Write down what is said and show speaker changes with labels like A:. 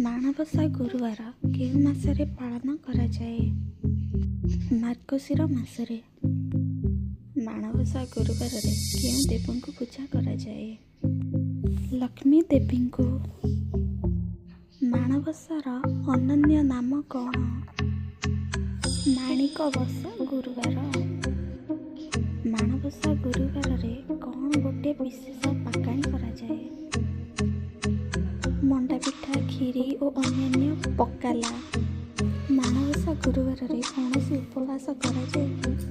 A: ମାଣବସା ଗୁରୁବାର କେଉଁ ମାସରେ ପାଳନ କରାଯାଏ? ମାର୍ଗଶିର ମାସରେ। ମାଣବସା ଗୁରୁବାରରେ କେଉଁ ଦେବଙ୍କୁ ପୂଜା କରାଯାଏ? ଲକ୍ଷ୍ମୀ ଦେବୀଙ୍କୁ। ମାଣବସାର ଅନନ୍ୟ ନାମ କ'ଣ? ମାଣିକ ବସା ଗୁରୁବାର। ମାଣବସା ଗୁରୁବାରରେ କ'ଣ ଗୋଟେ ବିଶେଷ ପାକାଣି କରାଯାଏ? ମଣ୍ଡା ପିଠା, କ୍ଷୀରି ଓ ଅନ୍ୟାନ୍ୟ ପକାଲା। ମାଣବସା ଗୁରୁବାରରେ କୌଣସି ଉପବାସ କରାଯାଏ କି?